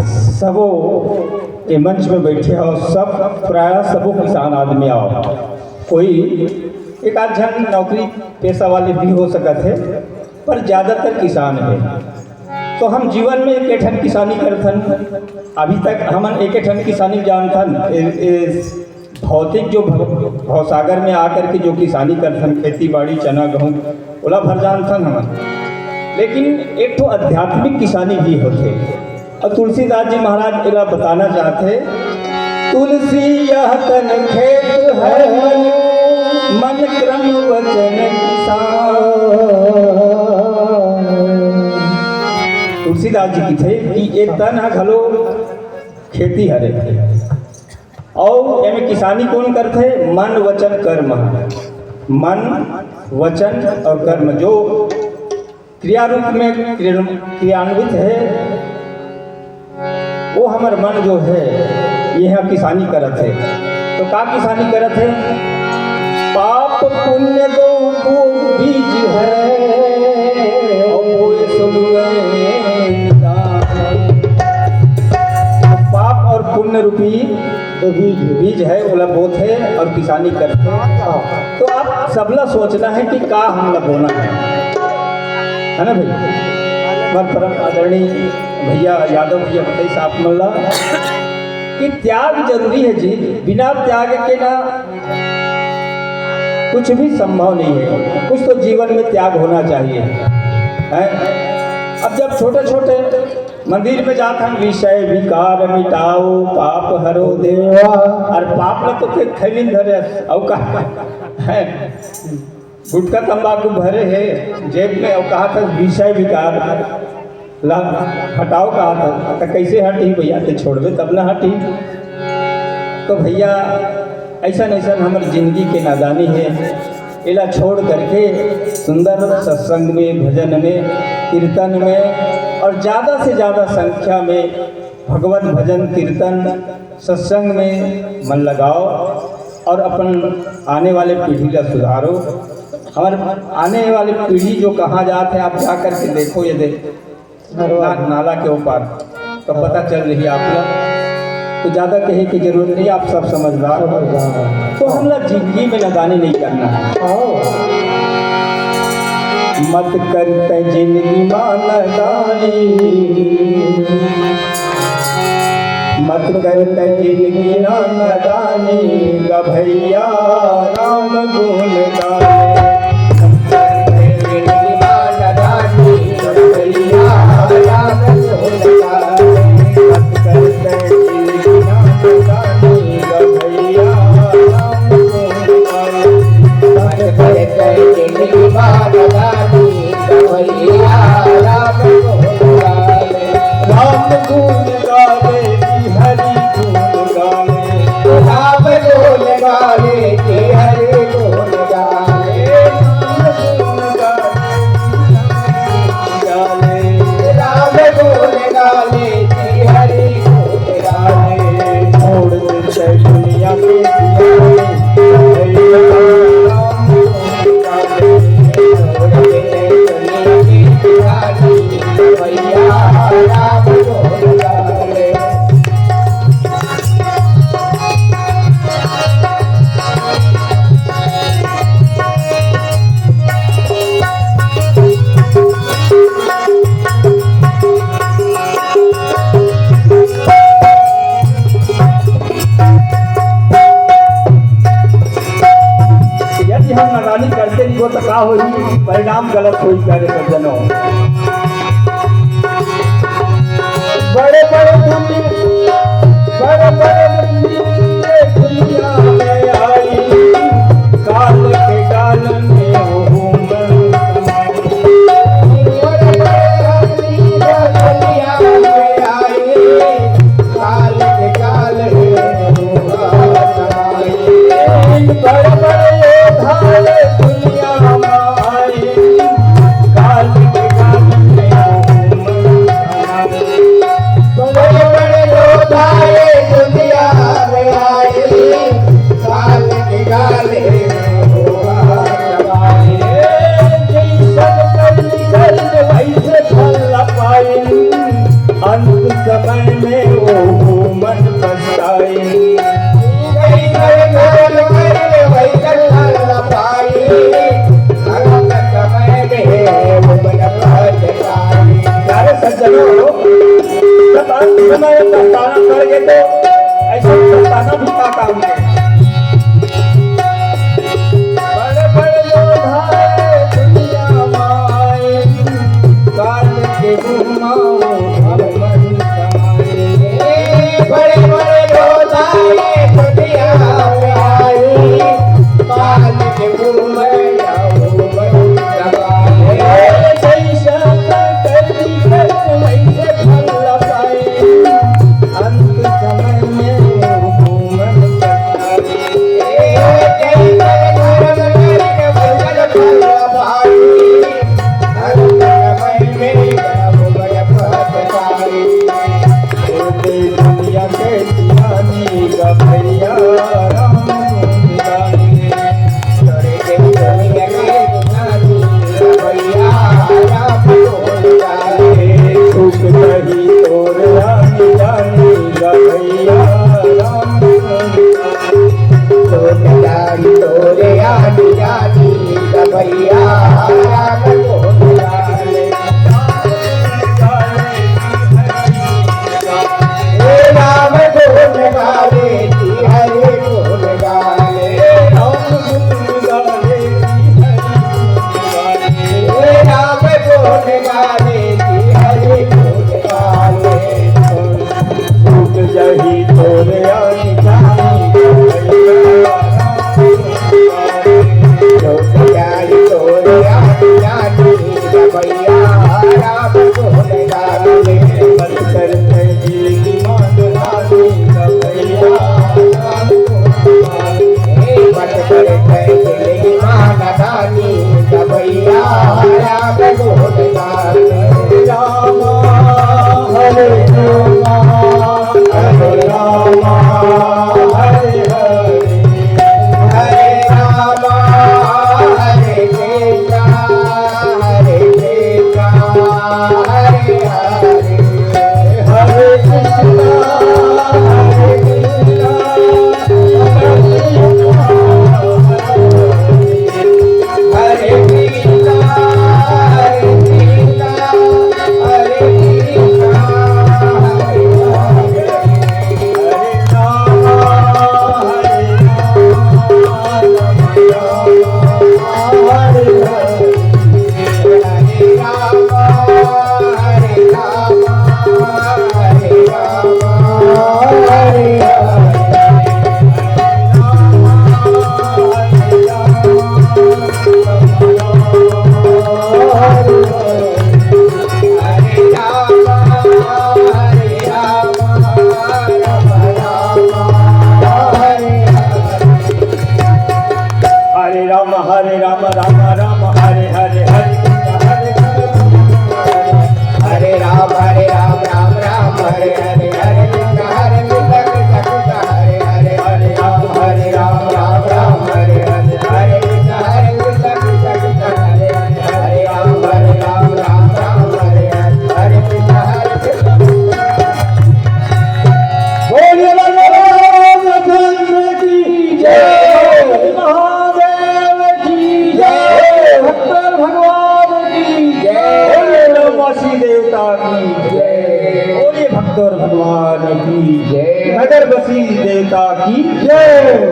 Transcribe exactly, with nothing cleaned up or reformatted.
सबो ये मंच में बैठे हो, सब प्रायः सबो किसान आदमी आओ। कोई एक आध झन नौकरी पेशा वाले भी हो सकत हे, पर ज्यादातर किसान हे। तो हम जीवन में एक ठन किसानी करथन। अभी तक हमन एक ठन किसानी जानथन। ए, ए, भौतिक जो भव-, भवसागर में आकर के जो किसानी करथन, खेती बाड़ी, चना, गहूं, ओला भर जानथन हमन। लेकिन एक ठो आध्यात्मिक किसानी भी होथे। और तुलसीदास जी महाराज एला बताना चाहथे, "तुलसी यह तन खेत है, मन, मन क्रम वचन किसान।" तुलसीदास जी कथे कि ये तन ह घलो खेती हरे। अउ एमे किसानी कोन करथे? मन, वचन, कर्म। मन, वचन और कर्म जो क्रिया रूप में क्रिय-, क्रियान्वित हे, वो हमर मन जो हे, ये ह किसानी करत हे। तो का किसानी करत हे? पाप पुण्य दो बीज है, और बोए सुन दान। पाप और पुण्य रूपी जो बीज, बीज है, ओला बोथे और किसानी करथे। हाँ। तो आप सबला सोचना है कि का हमला बोना है, है ना भाई? हमारे परम आदरणीय भैया यादव भैया बताइस आप मन ला कि त्याग जरूरी है जी, बिना त्याग के ना कुछ भी संभव नहीं है। कुछ तो जीवन में त्याग होना चाहिए, है? अब जब छोटे छोटे मंदिर में जात हन, "विषय विकार मिटाओ, पाप हरो देवा।" अरे पाप ल तो के खैलिन धरे, अउ का है? गुटखा तंबाकू भरे हे जेब में, अउ कहा था विषय विकार ला हटाओ, कहा था, तो कैसे हटी भैया? ते छोड़बे तब ना हटी। तो भैया, ऐसन ऐसन हमर जिंदगी के नादानी है, एला छोड़ करके सुंदर सत्संग में, भजन में, कीर्तन में और ज्यादा से ज्यादा संख्या में भगवत भजन, कीर्तन, सत्संग में मन लगाओ और अपन आने वाले पीढ़ी ला सुधारो। और आने वाली पीढ़ी जो कहाँ जात है, आप जा करके देखो, ये देख ना-, नाला के ऊपर तो पता चल रही आप लोग। तो ज्यादा कहे की जरूरत नहीं, आप सब समझदार हो। समझदार। तो हमला जिंदगी में नादानी नहीं करना है। आओ। मत कर तै जिंदगी मा नादानी, मत कर तै जिंदगी मा नादानी, गभैया राम गुण गावे। राम गुण गावे कि हरि गुण गावे। राम गुण गावे कि हरि गुण गावे। राम गुण गावे कि हरि गुण गावे। राम गुण गावे कि हरि गुण गावे। छोड़ दे दुनिया के किनारे, भैया राम गुण गावे। छोड़ दे दुनिया के किनारे, भैया राम गुण गावे। यदि हम नादानी करते नहीं हो तो का होही? परिणाम गलत होही, प्यारे सज्जनों। बड़े बड़े धनी, बड़े बड़े धनी दुनिया में आई, काल के काल में वो बड़े बड़े धनी दुनिया में आई, काल के काल में वो बड़े बड़े योद्धा दुनिया में आई, काल के काल में वो बड़े बड़े योद्धा रे दुनिया में आए, काल के काल में वो बड़े बड़े। जैसन करी कर्म वैसे फल पाए। अंत समय में वो मन पछताई। जैसन कर्म करे वैसन फल पाई। अंत समय में वो मन पछताई। प्यारे सज्जनों, जब अंत समय में पछताना पड़ गए तो ऐसा पछताना भी का काम है? बड़ बड़ लोग हैं दुनिया माई, काल के घुमाओ मन समाए। बड़े बड़े लोग हैं दुनिया माई, काल के घुमाओ मन समाए। जैसा कर्म करे वैसे फल पाए। अंत समय में वो मन पछताए। सुख नहीं तोर आनी जानी गा भैया राम। सुख नहीं तोर आनी जानी गा भैया राम। हे राम गुण गावे जी हरि गुण गावे। हे राम गुण गावे जी हरि गुण गावे। टूट जाही तोर आनी जानी। राम हरे राम हरे राम हरे हरे हरे राम हरे कृष्ण हरे कृष्ण हरे हरे हरे कृष्ण हरे कृष्ण हरे कृष्ण हरे कृष्ण हरे कृष्ण हरे कृष्ण हरे हरे हरे राम हरे राम हरे हरे हरे राम हरे राम हरे राम हरे हरे। हरे राम हरे राम राम राम हरे हरे हरे कृष्ण हरे कृष्ण हरे हरे। हरे राम हरे राम राम राम हरे हरे हरे कृष्ण हरे कृष्ण कृष्ण कृष्ण हरे हरे। हरे राम हरे राम राम राम हरे हरे हरे कृष्ण हरे कृष्ण कृष्ण कृष्ण हरे हरे। हरे राम हरे राम राम राम हरे हरे हरे कृष्ण हरे कृष्ण। बोलिए भगवान रामचंद्र की जय, महादेव की जय, भक्तोर भगवान की जय, बोलिए नगरवासी देवता की जय, बोलिए भक्तोर भगवान की जय, नगरवासी देवता की जय।